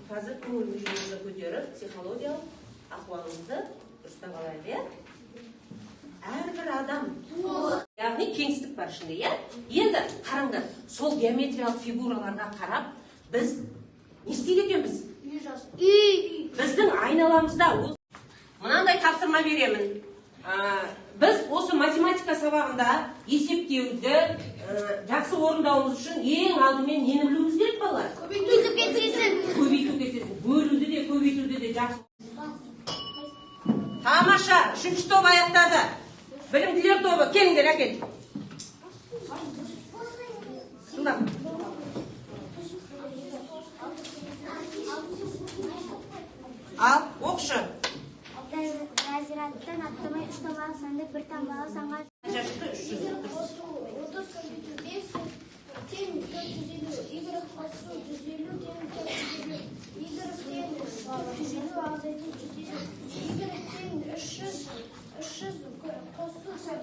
Қазір көңіл күйімізді көтеріп, психологиялық ахуалымызды дұрыстап алайық, иә? Әрбір адам, яғни кеңістік бар ішінде, иә? Енді қараңдар, сол геометриялық фигураларға қарап, біз не істейді екенбіз? Үй. Біздің айналамызда мынандай тапсырма беремін. Біз осы математика сабағында есептеуді жақсы орындауымыз үшін ең алдымен нені білуіміз керек, балалар? Көбейту кестесін. Көбейту кестесін. Бөлуді де, көбейтуді де жақсы. Тамаша, үшінші топ аяқтады. Білімділер тобы, келіңдер, әкел. Тыңдап. Ал, оқшы. Разрядтан аттамай үш таңбалы санды бір таңбалы санға Қанша шықты? 300. Қосу 30 көбейту 5 тең 450, y қосу 150 тең 450, y тең 450 азайту 150, y тең 300, 300 қосу 30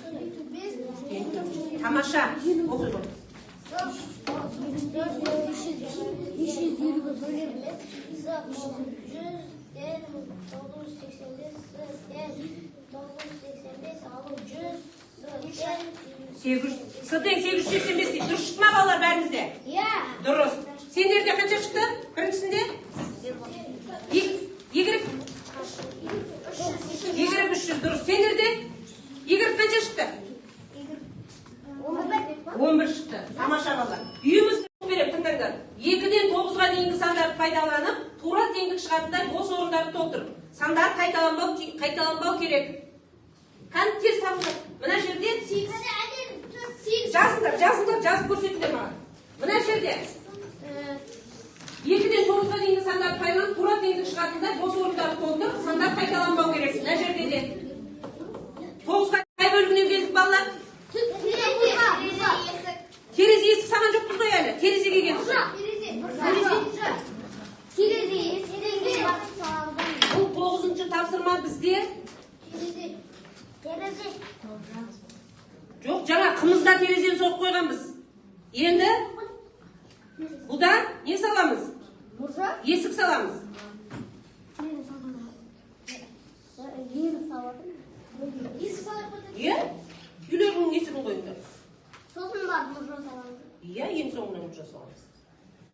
көбейту 5 тең 450. Тамаша. Оқи ғой. 550-ге бөлеміз. С 100-ден 985, С-ден 985 алу 100, С-ден 800. С тең 885 дейді. Дұрыс шықты ма, балалар, бәріңізде? Иә. Дұрыс. Сендерде қанша шықты? Біріншісінде? Y Y 300 дұрыс. Сендерде? Y қанша шықты? 11 шықты. Тамаша, балалар. Үйіміз беріп тыңдаңдар. 2-ден 9-ға дейінгі сандарды пайдаланып, тура теңдік шығатындай бос орындарды толтыр. Сандар қайталанбау керек. Кәні, тез табыңдар. Мына жерде жазыңдар, жазыңдар, жазып көрсетіңдер маған. Мына жерде 2-ден 9-ға дейінгі сандарды пайдаланып, тура теңдік шығатындай бос орындарды толтыр. Сандар қайталанбау керек. Мына жерде де. 9-ға қай бөлігінен келдік, балалар? Терезе, есік салған жоқпыз ғой әлі. Терезеге келдік. Бұл 9-шы тапсырма бізде. Жоқ, жаңа қымызда терезені соғып қойғанбыз. Енді бұда не саламыз? Есік саламыз.